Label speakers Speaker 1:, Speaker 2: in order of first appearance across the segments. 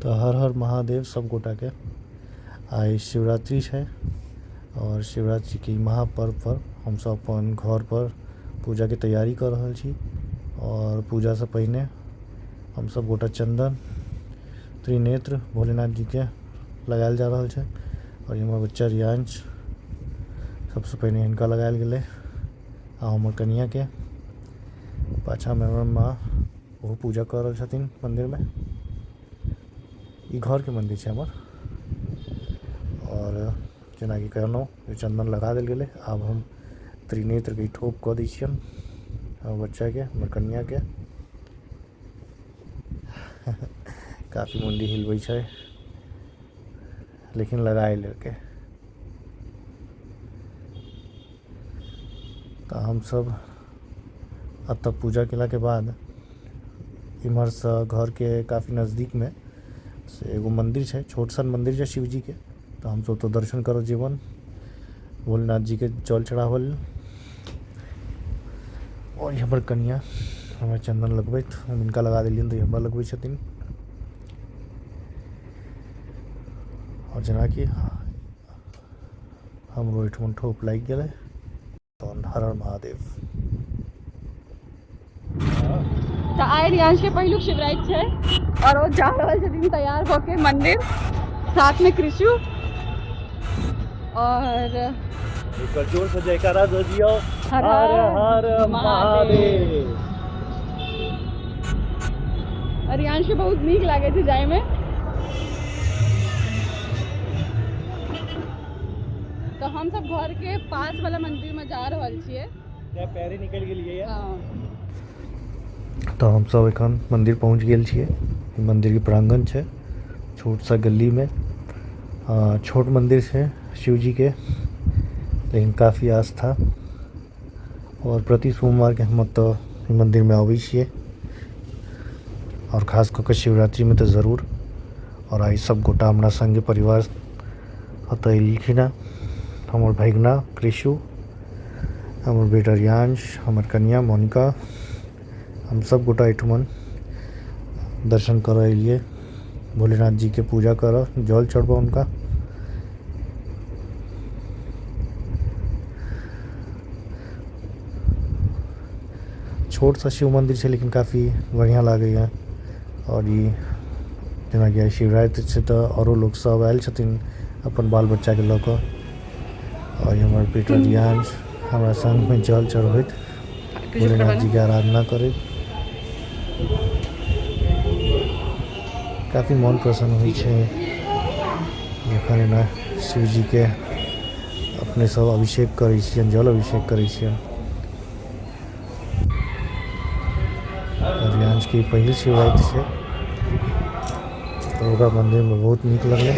Speaker 1: तऽ हर हर महादेव सब गोटाके। आइ शिवरात्रि छै आओर शिवरात्रिके महापर्व पर हमसब अपन घर पर पूजाके तैयारी कऽ रहल छी। आओर पूजासँ पहिने हमसब गोटा चन्दन त्रिनेत्र भोलेनाथ जीके लगायल जा रहल छै। आओर हमर बच्चा रियांश सबसँ पहिने हिनका लगायल गेलै आ हमर कनियाके। पाछाँमे हमर माँ ओहो पूजा कऽ रहल छथिन मन्दिरमे। ई घरके मन्दिर छै हमर। आओर जेनाकि कहलहुँ चन्दन लगा देल गेलै। आब हम त्रिनेत्रके ठोप कऽ दै छियनि हमर बच्चाके, हमर कनियाके। काफी मुण्डी हिलबै छै लेकिन लगाए लेलकै। तऽ हमसब एतऽ पूजा केलाके बाद इम्हरसँ घरके काफी नजदीकमे से एगो मन्दिर छै, छोट सन मन्दिर छै शिवजीके। तऽ हमसब ओतऽ दर्शन करऽ जेबनि, भोलेनाथ जीके जल चढ़ाबऽ लेल। आओर हमर कनिया हमरा चन्दन लगबैत, हम हिनका लगा देलियनि तऽ ई हमरा लगबै छथिन। आओर जेनाकि हमरो एहिठुमन ठोप लागि गेलै। तहन हर हर महादेव।
Speaker 2: तऽ आइ रियांश के पहिलुक शिवरात्रि छै और ओ जा रहल छथिन तैयार भऽ के मंदिर, साथ में कृषु। और
Speaker 1: एक जोर से जयकारा दऽ दियौ,
Speaker 2: हर
Speaker 1: हर हर महादेव।
Speaker 2: रियांश के बहुत नीक लागै छै जाय में। तऽ हम सब घर के पास वाला मंदिर में जा रहल छियै।
Speaker 1: पैरे निकलि गेलियै। तऽ हमसब एखन मंदिर पहुँच गेल छियै। ई मंदिरके प्रांगण छै, छोट सा गलीमे छोट मंदिर छै शिवजीके, लेकिन काफी आस्था। आओर प्रति सोमवारके हम ओतऽ मन्दिरमे अबै छियै आओर खास कऽ कऽ शिवरात्रिमे तऽ जरूर। आओर आइ सब गोटा हमरा सङ्गे परिवार ओतऽ एलखिन हँ। हमर भगिना कृषु, हमर बेटा रियांश, हमर कनिया मोनिका, हम सब गोटा एहिठुमन दर्शन करऽ एलियै, भोलेनाथ जीके पूजा करऽ, जल चढ़बऽ हुनका। छोट सा शिव मन्दिर छै लेकिन काफी बढ़िआँ लागैए। आओर ई जेनाकि आइ शिवरात्रि छै तऽ आओरो लोक सब आयल छथिन अपन बाल बच्चाके लऽ कऽ। आओर ई हमर बेटा रियांश हमरा सङ्गमे जल चढ़बैत भोलेनाथ जीके आराधना करैत काफी मन प्रसन्न होइ छै जखन एना शिवजीके अपने सब अभिषेक करै छियनि, जल अभिषेक करै छियनि। रियांशके पहिल शिवरात्रि छै तऽ ओकरा मन्दिरमे बहुत नीक लगलै।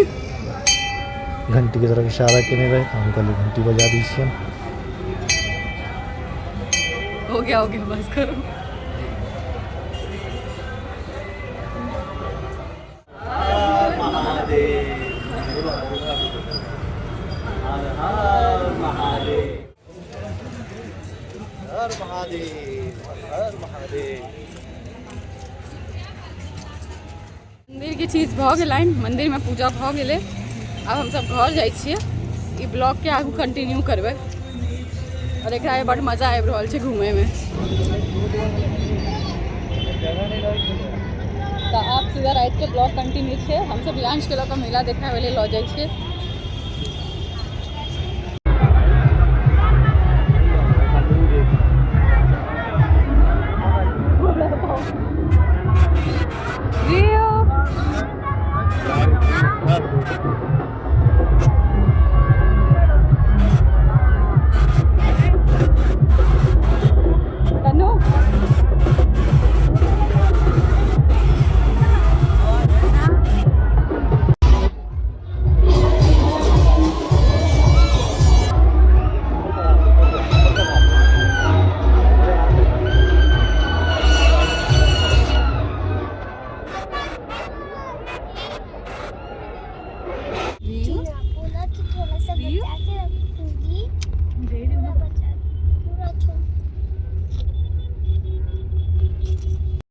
Speaker 1: घंटीके तरफ इशारा केने रहै तऽ हम कहलियै घंटी बजा दै छियनि।
Speaker 2: हो गया, हो गया, बस करो।
Speaker 1: हर महादेव, हर महादेव।
Speaker 2: मंदिर के चीज भऽ गेलनि, मंदिर में पूजा भऽ गेलै। आब हमसब घर जाइ छियै। ई ब्लॉग के आगू कंटिन्यू करबै। और एकरा बड मजा आबि रहल छै घूमे में। तऽ आब सीधा राति के ब्लॉग कंटिन्यू छै। हमसब रियांश के लऽ कऽ मेला देखाबै लेल लऽ जाइ छियै।